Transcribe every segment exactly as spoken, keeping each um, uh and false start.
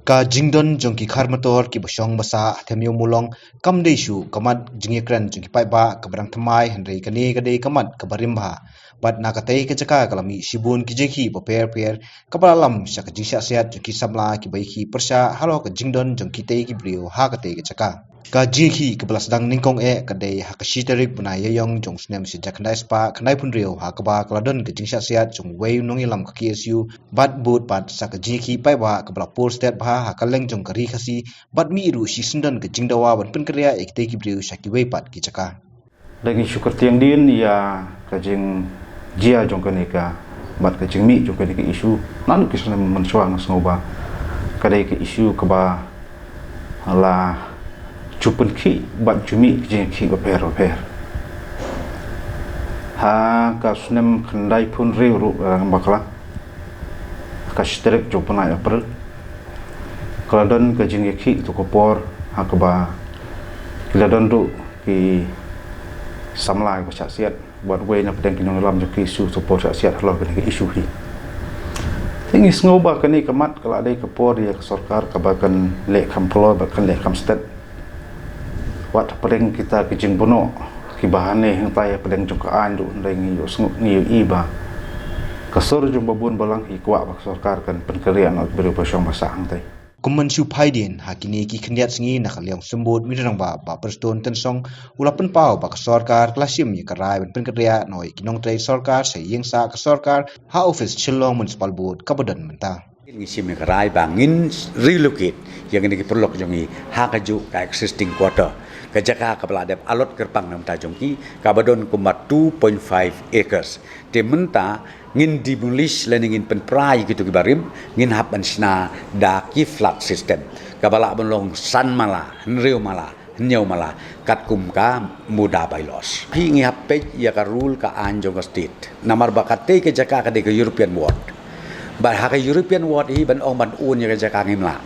Ka jingdon jong ki khar motor kiba shong ba sah ha Them Ïew Mawlong kam dei shuh ka mat jingïakren jong ki paidbah kaba dang thymmai, hynrei kane ka dei ka mat kaba rim bha. Bad na katei ka jaka ka la mih shibun ki jingïakhih bapher bapher kaba la lam sha ka jingshah siat jong ki samla kiba ïakhih pyrshah halor ka jingdon jong kitei ki briew ha katei ka jaka. Ka jingïakhih kaba la sdang nyngkong eh ka dei ha ka shi tarik bnai Ïaïong jong u snem shi hajar khyndai spah khyndai phew hynriew, ha kaba ka la don ka jingshah siat jong uwei u nongïalam ka K S U bad bud pat sa ka jingïakhih paidbah kaba la pur stet bha ha kylleng jong ka Ri Khasi, bad mih ruh shisyndon ka jingdawa ban pynkynriah ïa kitei ki briew sha kiwei pat ki jaka. Lada ngi shu kyrtiang dien ïa ka jingjia jong kane ka, bad ka jingmih jong kane ka issue, naduh ki snem mynshuwa nga sngew ba ka dei ka issue kaba la ju pynkhih bad ju mih ka jingïakhih bapher bapher. Ha ka snem khyndai phew hynriew ruh, eh, bakla, ka shi tarik jong u bnai April, ka la don ka jingïakhih tu ka por, ha kaba ki la don ruh ki samla kiba shah siat bad uwei na pdeng ki nongïalam jong ki K S U tu ka por shah siat halor kane ka issue hi. Te ngi sngew ba kane ka mat ka la dei ka por ïa ka sorkar kaba kan leh kham kloi bad kan leh kham stet. Wat hapdeng kita ki jingbun noh kiba hane hangtai hapdeng jong ka aiñ ruh, hynrei ngi ïohsngew, ngi ïohi ba ka sur jong ba bun balang hi kwah ba ka sorkar kan pynkynriah noh ki briew ba shong ba sah hangtai. Kum ban shu phai dien, ha kine ki khyndiat sngi na ka liang u Symbud Myntri Rangbah Bah Prestone Tynsong u la pynpaw ba ka sorkar ka la shim ïa ka rai ban pynkynriah noh ïa ki nongtrei sorkar sha ïing sah ka sorkar ha office Shillong Municipal Board kaba don mynta. Ngi shim ïa ka rai ba ngin relocate ïa kine ki paralok jong ngi ha kajuh ka existing quarter, ka jaka kaba la dep allot kyrpang na ka bynta jong ki, kaba don kumba two point five acres. Te mynta ngin demolish lane ngin pynpra ïa kito kiba rim, ngin hap ban shna da ki flat system, kaba lah ban long san mala, hynriew mala, hynñiew mala, katkum ka MUDA bylaws. Phi, ngi hap peit ïa ka rule, ka aiñ jong ka state. Namar ba katei ka jaka ka dei ka European ward. Bad ha ka European ward hi ban ong ban own ïa ka jaka ngim lah.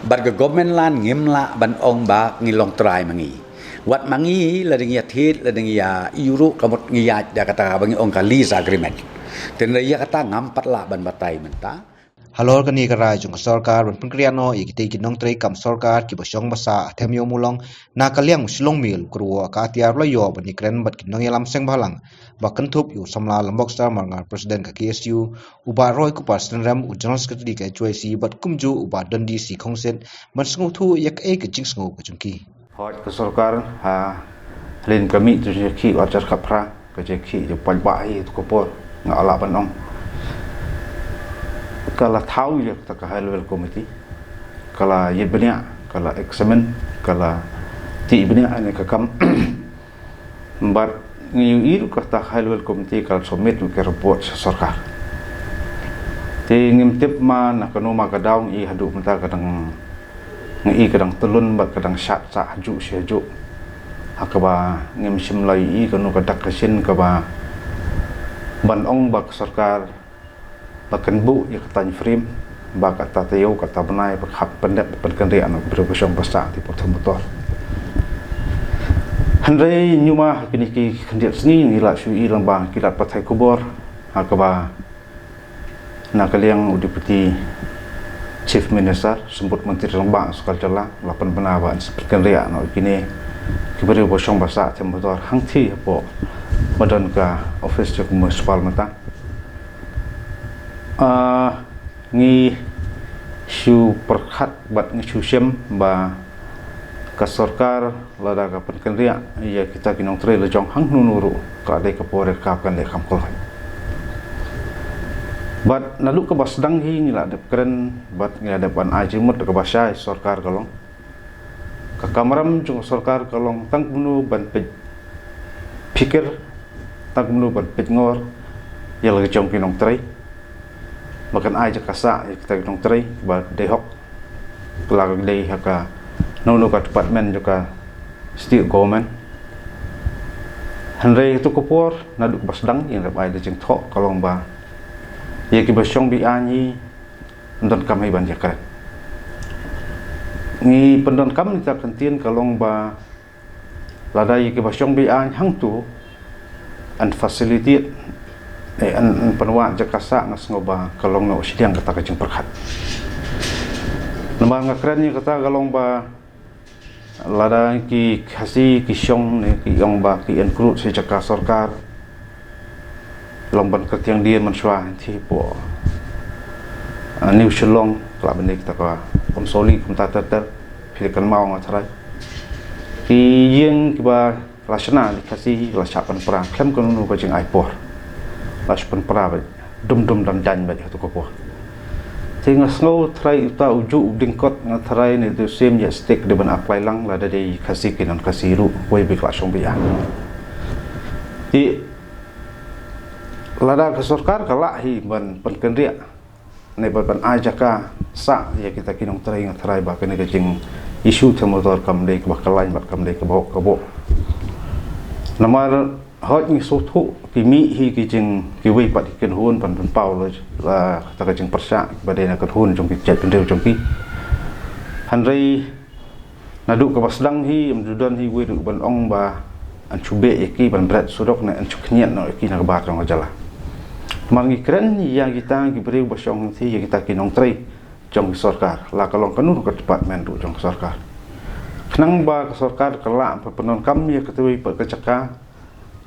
Bad ka government land ngim lah ban ong ba ngi long trai ma ngi. Wat ma ngi, lada ngi ïa thied, lada ngi ïa ïuh ruh, ka mut ngi ïaid da kata kaba ngi ong ka lease agreement. Te hynrei ïa kata ngam pat lah ban batai mynta. Halor kane ka rai jong ka sorkar ban pynkynriah noh ïa kitei ki nongtrei kam sorkar kiba shong ba sah ha Them Ïew Mawlong, na ka liang u Shillong Mail u kyrwoh ka atiar u la ïoh ban ïakren bad ki nongïalam seng bhalang, ba kynthup ïa u samla Lyngbokstar Marngar, President ka K S U, u Bah Roykupar Synrem, u General Secretary ka H Y C, bad kumjuh u Bah Dundee C Khongsit, ban sngewthuh ïa kaei ka jingsngew ka jong ki. Hooid, ka sorkar ha lin ka mih tu jingïakhih arhajar khatphra, ka jingïakhih jong paidbah hi tu ka por, nga lah ban ong, ka la thaw ïa kata ka high level committee, ka la ïit bniah, ka la examine, ka la tih bniah ïa kane ka kam. Bad ngi ïohi ruh kata high level committee ka la submit ïa ka report sha sorkar. Te ngim tip ma na kano ma ka daw, ngi haduh mynta ka dang ngi i ka dang tyllun bad ka dang shad sah hajuh shi hajuh. Ha kaba ngim shym la i kano ka dak ka shin kaba ban ong ba ka sorkar ba kan buh ïa ka time frame ba kata taïew kata bnai ba ka hap pyndep pynkynriah noh ki briew ba shong ba sah ha katei ka por Them Motor. Hynrei ñiuma ha kine ki khyndiat sngi ngi la shu i lang ba ki lad pathai khubor ha kaba na ka liang u Deputy Chief Minister, Symbud Myntri Rangbah Sorkar Jylla, la pynbna ba yn sa pynkynriah noh ïa kine ki briew ba shong ba sah Them Motor hangthie hapoh ba don ka office jong ka municipal mynta. Ah, ngi shu pyrkhat bad ngi shu shem ba ka sorkar lada ka pynkynriah ïa kita ki nongtrei la jong hangno hangno ruh, ka dei ka por ka kan leh kham kloi. Bad naduh kaba sdang hi ngi la dep kren bad ngi la dep ban ai jingmut da kaba shai, sorkar ka long, ka kamram jong ka sorkar ka long tang kumno ban peit phikir, tang kumno ban peit ngor ïa la ka jong ki nongtrei, ba kan ai jaka sah ïa kita ki nongtrei ba dei hok, la ka dei ha kano kano ka department jong ka state government. Hynrei ha tu ka por naduh kaba sdang ngi la dep ai da jingthoh, ka long ba ïa kiba shong bad aiñ hi, ym donkam hi ban ïakren. Ngi pyndonkam ïa kata ka ktien, ka long ba lada ïa kiba shong bad aiñ hangto yn facilitate, eh, yn, yn pynwad jaka sah, nga sngew ba ka long noh shiliang kata ka jingpyrkhat. Namar nga kren ïa kata ka long ba lada ki Khasi ki shong ne ki ong ba ki encroach sha jaka sorkar, long ban kyrtiang dien mynshuwa, hynrei hapoh New Shillong ka la ban dei kata ka Umsawli kumta ter ter. Phi la kynmaw, nga tharai ki ïing kiba la shna na ki Khasi la shah pynpra khlem kano kano ka jingai por. La shah pynpra beit, dum dum dang dang beit ha kato ka por. Te nga sngew tharai uta u juh u dingkot, nga tharai ne uto u siem ïa state dei ban apply lang, lada dei Khasi ki non Khasi ruh, wei beit la shong beit. Te lada ka sorkar ka lah hi ban pynkynriah ne ban, ban ai jaka sah ïa kita ki nongtrei, nga tharai ba kane ka jing issue them motor kam dei kaba khlaiñ bad kam dei kaba hok kaba. Namar hooid ngi sngewthuh ki mih hi ki jing, kiwei pat ki kynhun ban pynpaw la, la kata ka jingpyrshah ba dei na kynhun jong ki, jaitbynriew jong ki. Hynrei naduh kaba sdang hi, ym ju don hi uwei ruh ban ong ba yn shu beh ïa ki ban bret surok ne yn shu khynñiat noh ïa ki na ka bar jong ka jylla. Namar ngi kren ïa kita ki briew ba shong hangtei, ïa kita ki nongtrei jong ka sorkar, la ka long kano ka department ruh jong ka sorkar, khnang ba ka sorkar ka lah ban pyndonkam ïa katei pat ka jaka,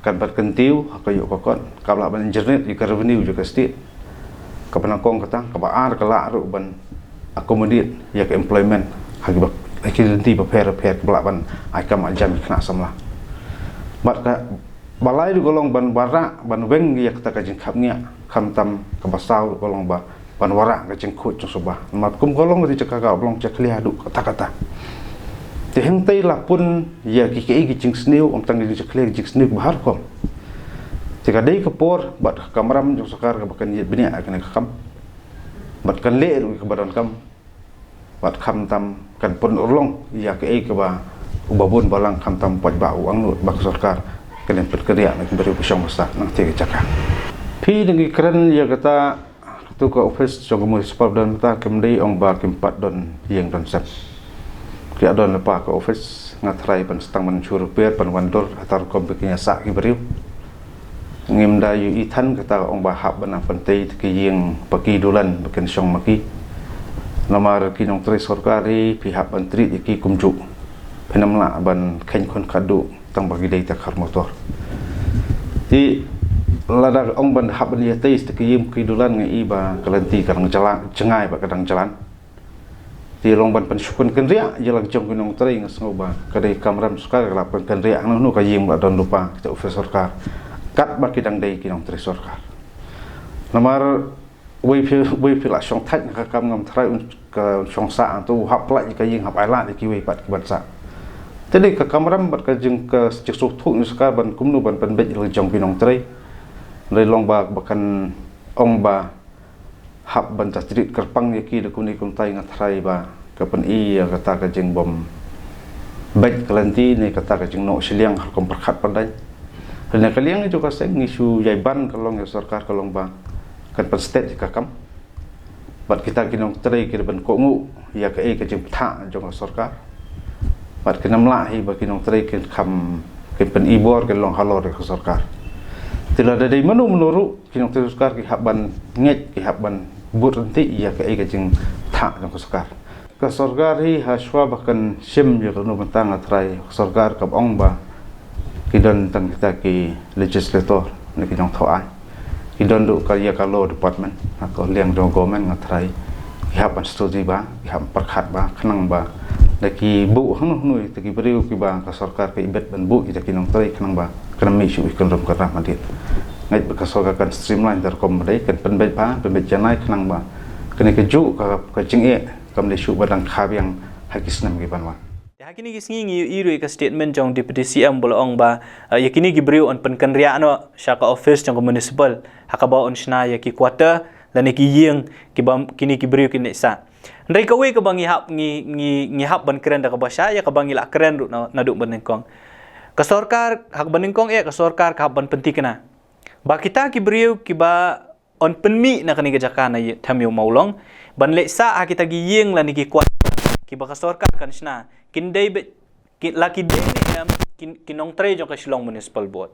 kan ban kyntiew ha ka ïoh ka kot, kaba lah ban generate ïa ka revenue jong ka state. Kaba nyngkong kata, kaba ar ka lah ruh ban accommodate ïa ka employment ha kiba, ha ki lynti bapher bapher, kaba lah ban ai kam ai jam ïa ki khynnah samla. Bad kaba lai ruh ka long ban wanrah, ban weng ïa kata ka jingkhap ngiah, khamtam kaba saw ruh ka long ba ban wanrah ka jingkhuid jong suba. Namar kum ka long kata ka jaka kaba long jakhlia haduh katta katta. Te hangtei la pun ïa ki, kiei ki jingsniew, ym tang ki jingjakhlia, ki jingsniew kiba har rukom. Te ka dei ka por bad ka kamram jong sorkar kaba kan ïa bniah ïa kane ka kam, bad kan leh ruh ïa kaba donkam, bad khamtam kan pynurlong ïa kaei kaba u babun balang, khamtam paidbah, u angnud ba ka sorkar kan pynkynriah na ki briew ba shong ba sah na katei ka jaka. Phi, ngi kren ïa kata, kato ka office jong ka municipal ba don mynta, kim dei ong ba kim pat don ïing don sem. Ki la don lypa ka office, nga tharai ban sdang ban shu repair, ban wandur ha ta rukom ba kin ïa sah ki briew. Ngim da ïohi than kata ong ba hap ban nang pyntei ki ïing ba ki dulan ba kin shong ma ki. Namar ki nongtrei sorkar hi phi hap ban treat ïa ki kumjuh. Phin ym lah ban kheiñ khun khadduh tang ba ki dei ta khar motor. Te lada ong ban hap ban ïa tei sa ki ïing ki dulan, nga i ba ka lynti ka dang jylla, jngai ba ka dang jlan. Te long ban pynshu pynkynriah ïa la ki jong ki nongtrei, nga sngew ba ka dei kamram sorkar ka la pynkynriah, hangno hangno ka ïing ba la don lypa, kita office sorkar, katba ki dang dei ki nongtrei sorkar. Namar wei phi, wei phi la shong thait na ka kam, ngam tharai un, ka shong sah, hangto hap pynlait ïa ka ïing, hap ailad ïa kiwei pat ki ban sah. Te dei ka kamram bad ka jing, ka jingsngewthuh jong sorkar ban kumno ban pynbeit ïa la ki jong ki nongtrei. Dei long ba, ba kan ong ba hap ban treat kyrpang ïa ki da kumne kumtai, nga tharai ba ka pyni ïa kata ka jingbym beit ka lynti ne kata ka jingnoh shiliang ha rukom pyrkhat pyndaiñ. Hynrei na ka liang jong ka seng ngi shu ïai ban ka long ïa sorkar ka long ba kan pynstet ïa ka kam. Bad kita ki nongtrei ki dei ban kohnguh ïa kaei ka jingbthah jong ka sorkar. Bad kin ym lah hi ba ki nongtrei kin kham, kin pyni bor, kin long halor ïa ka sorkar. Te lada dei mano mano ruh, ki nongtrei sorkar ki hap ban ngeit, ki hap ban bud ryntih ïa kaei ka jingthah jong ka sorkar. Ka sorkar hi ha shuwa ba kan shim ïa kano bynta, nga tharai ka sorkar kam ong ba ki don tang kita ki legislator ne ki nongthaw aiñ. Ki don ruh ka ïa ka law department, ha ka liang jong government, nga tharai ki hap ban study ba, ki hap pyrkhat ba, khnang ba da ki buh hangno hangno ïa kita ki briew kiba ka sorkar ka ibit ban buh ïa kita ki nongtrei, khnang ba kan ym mih shuh ïa ki kynrum kynram hadien. Ngeit ba ka sorkar kan streamline da rukom ba dei, kan pynbeit ba, pynbeit janai, khnang ba kane kajuh ka, ka jingeh kam dei shuh ba dang kha biang ha ki snem ki ban wan. Te ha kine ki sngi ngi ïohi ruh ïa ka statement jong Deputy C M ba la ong ba, eh, ïa kine ki briew yn pynkynriah noh sha ka office jong ka municipal, ha kaba yn shna ïa ki quarter lane ki ïing kiba kine ki briew kin leit sah. Hynrei kawei kaba ngi hap, ngi, ngi, ngi hap ban kren da kaba shai, ïa kaba ngi la kren ruh na, naduh banyngkong. Ka sorkar, ha kaba nyngkong eh ka sorkar ka hap ban pynthikna ba kita ki briew kiba yn pynmih na kane ka jaka na Thamiu Mawlong ban leit sah ha kita ki ïing lane ki quarter kiba ka sorkar kan shna, kin dei beit, ki, la ki dei ne em ki, ki nongtrei jong ka Shillong Municipal Board.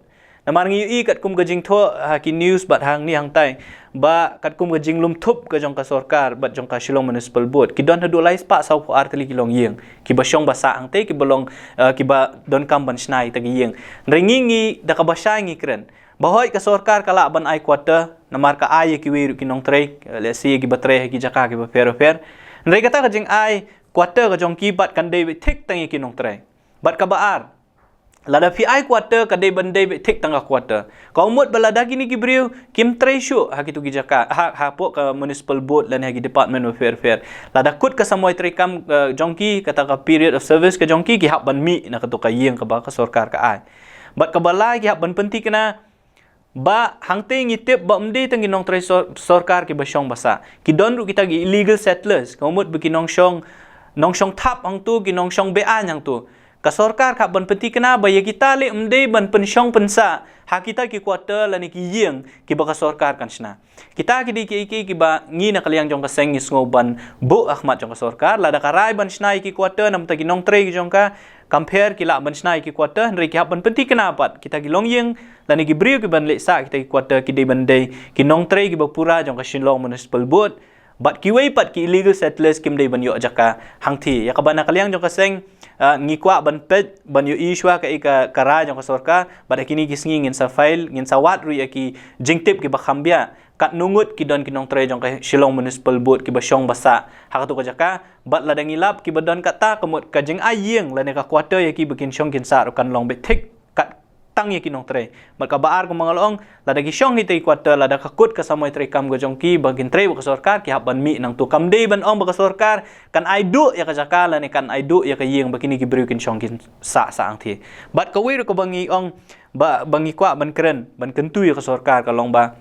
Namar ngi ïohi katkum ka jingthoh ha ki news bad hangne hangtai, ba katkum ka jinglum thup ka jong ka sorkar bad jong ka Shillong Municipal Board, ki don haduh lai spah saw phew ar tylli ki longïing kiba shong ba sah hangtai, kiba long, eh, kiba donkam ban shna ïa kita ki ïing. Hynrei ngi, ngi da kaba shai ngi kren ba hooid ka sorkar ka lah ban ai quarter, namar ka ai ïa kiwei ruh ki nongtrei, eh, lehse ïa kiba trei ha ki jaka kiba pher bapher. Hynrei kata ka jingai quarter ka jong ki pat kan dei beit thik tang ïa ki nongtrei. Bad kaba ar, lada phi ai quarter ka dei ban dei beit thik tang ka quarter. Ka mut ba lada kine ki briew kim trei shuh ha kitu ki jaka, ha, hapoh ka Municipal Board lane ha ki department bapher bapher, lada kut ka samoi treikam, eh, jong ki, kata ka period of service ka jong ki, ki hap ban mih na katu ka ïing kaba ka sorkar ka ai. Bad kaba lai, ki hap ban pynthikna ba hangtai ngi tip ba ym dei tang ki nongtrei sor-, sorkar kiba shong ba sah. Ki don ruh kita ki illegal settlers, ka mut ba ki nongshong, nongshong thap hangtu, ki nongshong be-aiñ hangtu. Ka sorkar ka hap ban pynthikna ba ïa kita leh ym dei ban pynshong pynsah ha kita ki quarter lane ki ïing kiba ka sorkar kan shna. Kita ki dei kiei kiei kiba ngi na ka liang jong ka seng ngi sngew ban buh ha khmat jong ka sorkar, lada ka rai ban shna ïa ki quarter na bynta ki nongtrei ki jong ka, kam pher, ki lah ban shna ïa ki quarter, hynrei ki hap ban pynthikna pat kita ki longïing lane ki briew kiban leit sah kita ki quarter ki dei ban dei ki nongtrei kiba pura jong ka Shillong Municipal Board. Bad kiwei pat ki illegal settlers kim dei ban ïoh jaka hangthie. Ïa kaba na ka liang jong ka seng, ah, ngi kwah ban peit, ban ïohi shuwa kaei ka, ka rai jong ka sorkar, bad ha kine ki sngi ngin sa file, ngin sa wad ruh ïa ki jingtip kiba kham bha, katno ngut ki don ki nongtrei jong ka Shillong Municipal Board kiba shong ba sah ha katu ka jaka. Bad lada ngi lap kiba don kata, ka mut ka jingai ïing lane ka quarter ïa ki ba kin shong kin sah ruh kan long beit thik kat tang ïa ki nongtrei. Bad kaba ar, kumba nga la ong, lada ki shong kita ki quarter, lada ka kut ka samoi treikam ka jong ki ba kin trei bad ka sorkar, ki hap ban mih nangtu. Kam dei ban ong ba ka sorkar kan ai duh ïa ka jaka lane kan ai duh ïa ka ïing ba kine ki briew kin shong kin sah sah hangthie. Bad kawei ruh kaba ngi ong ba, ba ngi kwah ban kren, ban kyntu ïa ka sorkar, ka long ba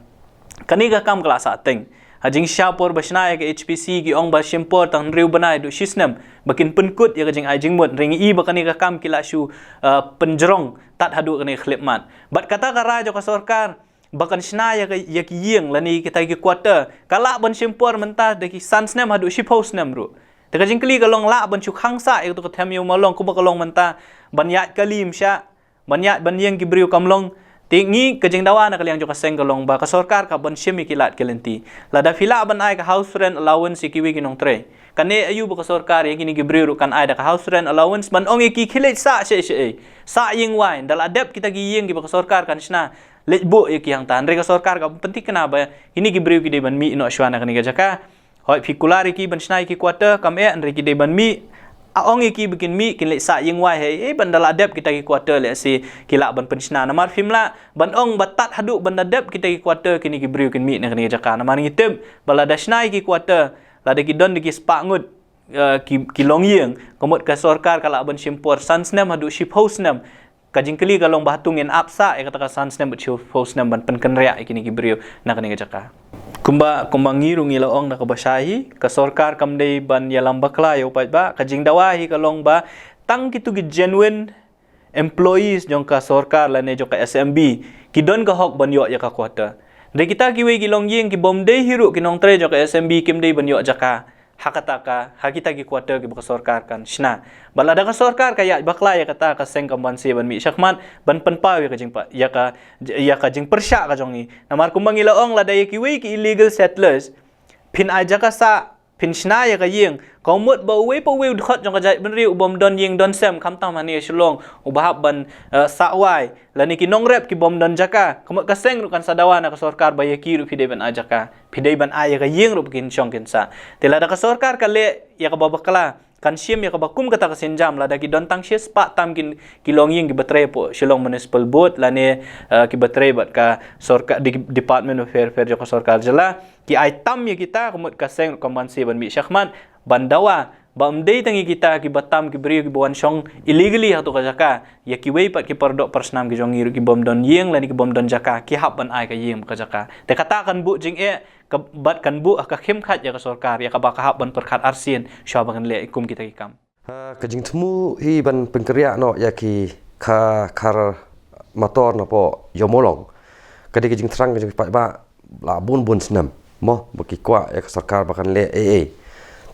kane ka kam ka la sah teng. Ha jingshisha por ba shna ïa ka H P C ki ong ba shim por tang hynriew bnai haduh shi snem ba kin pynkut ïa ka jingai jingmut. Hynrei ngi i ba kane ka kam ki la shu, uh, pynjrong tad haduh kane ka khyllipmat. Bad kata ka rai jong ka sorkar ba kan shna ïa ka, ïa ki ïing lane kita ki quarter, ka lah ban shim por mynta da ki san snem haduh shiphew snem ruh. Te ka jingkylli ka long, lah ban shu khang sah ïa katu ka them ïew mawlong kumba ka long mynta, ban ïaid kali ym shah, ban ïaid ban ïeng ki briew kam long. Te ngi, ka jingdawa na ka liang jong ka seng ka long ba ka sorkar ka hap ban shim ïa ki lad ki lynti. Lada phi lah ban ai ka house rent allowance ïa kiwei ki nongtrei, kane aïu ba ka sorkar ïa kine ki briew ruh kan ai da ka house rent allowance, ban ong ïa ki, khie leit sah shaei shaei, sah ïing wai, ynda la dep kita ki ïing kiba ka sorkar kan shna, leit buh ïa ki hangta. Hynrei ka sorkar ka pynthikna ba kine ki briew ki dei ban mih noh shuwa na kane ka jaka. Hooid, phi kular ïa ki ban shna ïa ki quarter, kam eh, hynrei ki dei ban mih. A ong ïa ki ba kin mih, kin leit sah ïing wai, hei, eh, ban da la dep kita ki quarter, lehse ki lah ban pynshna. Namar phim lah ban ong ba tad haduh ban da dep kita ki quarter kine ki briew kin mih na kane ka jaka. Namar ngi tip ba lada shna ïa ki quarter, lada ki don da ki spah ngut, eh, ki, ki longïing, ka mut ka sorkar ka lah ban shim por san snem haduh shiphew snem. Ka jingkylli ka long ba hato ngin ap sah ïa kata ka san snem bad shiphew snem ban pynkynriah ïa kine ki briew na kane ka jaka. Kumba, kumba ngi ruh ngi la ong na kaba shai hi, ka sorkar kam dei ban ïalam bakla ïa u paidbah. Ka jingdawa hi ka long ba tang kitu ki genuine employees jong ka sorkar lane jong ka S M B ki don ka hok ban ïoh ïa ka quarter. Hynrei kita kiwei ki longïing kibym dei hi ruh ki nongtrei jong ka S M B kim dei ban ïoh jaka ha kata ka, ha kita ki quarter kiba ka sorkar kan shna. Bad lada ka sorkar ka ïaid bakla ïa kata, ka seng kam banse ban mih shakhmat ban pynpaw ïa ka jingpa-, ïa ka, ïa ka jingpyrshah ka jong ngi. Namar kumba ngi la ong, lada ïa kiwei ki illegal settlers phin ai jaka sah, phin shna ïa ka ïing, ka mut ba uwei pa uwei u dkhot jong ka jaitbynriew u bym don ïing don sem, khamtam hangne ha Shillong, uba hap ban, eh, sah wai, lane ki nongrep kibym don jaka, ka mut ka seng ruh kan sa dawa na ka sorkar ba ïa ki ruh phi dei ban ai jaka, phi dei ban ai ïa ka ïing ruh ba kin shong kin sah. Te lada ka sorkar ka leh ïa kaba bakla, kan shim ïa kaba kum kata ka sienjam, lada ki don tang shispah tam ki, ki longïing kiba trei hapoh Shillong Municipal Board lane, eh, kiba trei bad ka sorkar, di-, Department of Welfare jong ka sorkar jylla, ki ai tam ïa kita, ka mut ka seng ruh kam banse ban mih shakhmat ban dawa ba ym dei tang ïa kita kiba tam, ki briew kiba wan shong illegally ha katu ka jaka, ïa kiwei pat ki paradoh parasnam ki jong ngi ruh kibym don ïing lane kibym don jaka, ki hap ban ai ka ïing bad ka jaka. Te kata kan buh jingeh, ka, bad kan buh ha ka khim khat ïa ka sorkar, ïa kaba ka hap ban pyrkhat arsien shuwa ba kan leh kum kita ki kam. Ha ka jingthmu hi ban pynkynriah noh ïa ki kha-, khar motor napoh Ïew Mawlong, ka dei ka jingthrang ka jong ki paidbah la bun bun snem mo, ba ki kwah ïa ka sorkar ba kan leh ei ei.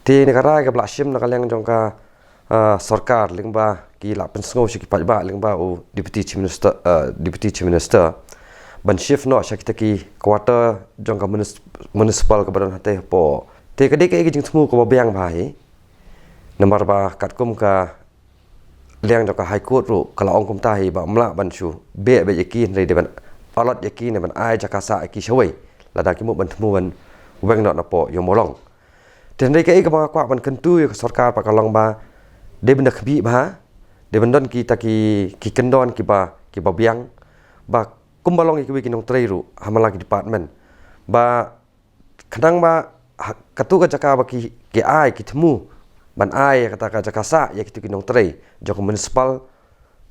Te na ka rai kaba la shim na ka liang jong ka ah, sorkar lyngba ki la pynsngew sha ki paidbah lyngba u Deputy Chief Minister, ah, Deputy Chief Minister ban shift noh sha kita ki quarter jong ka munis-, municipal kaba don hatei hapoh. Te ka dei kaei ka jingthmu kaba biang bha hi. Namar ba katkum ka liang jong ka High Court ruh ka la ong kumta hi ba ym lah ban shu beh beit ïa ki, hynrei dei ban allot ïa ki ne ban ai jaka sah ïa ki shawei lada ki mut ban thmu ban weng noh napoh Ïew Mawlong. Te hynrei kaei kaba nga kwah ban kyntu ïa ka sorkar pat ka long ba dei ban da khmih bha, dei ban don kita ki, ki kyndon kiba, kiba biang ba kumba long ïa kiwei ki nongtrei ruh ha man la ki department, ba khnang ba ha, katu ka jaka ba ki, ki ai, ki thmu ban ai ïa kata ka jaka sah ïa kitu ki nongtrei jong ka municipal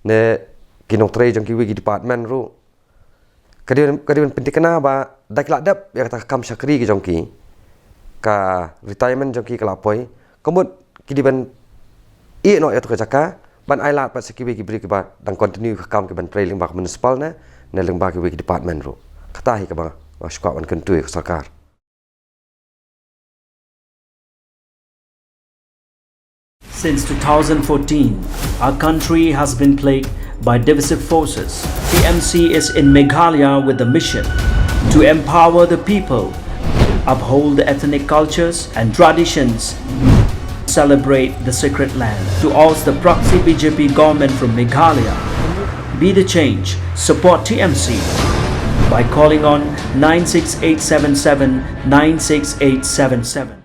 ne ki nongtrei jong kiwei ki department ruh. Ka dei, ka dei ban pynthikna ba da ki la dep ïa kata ka kam shakri ki jong ki, ka retirement jong ki ka la poi, ka mut ki dei ban ïeh noh ïa katu ka jaka ban ai lad pat sha kiwei ki briew kiba dang continue ka kam ki ban trei lyngba ka municipal ne, ne lyngba kiwei ki department ruh. Kata hi kaba nga shu kwah ban kyntu ïa ka sorkar. Since two thousand fourteen, our country has been plagued by divisive forces. T M C is in Meghalaya with the mission to empower the people, uphold the ethnic cultures and traditions, celebrate the sacred land. To oust the proxy B J P government from Meghalaya, be the change, support T M C by calling on nine six eight seven seven nine six eight seven seven.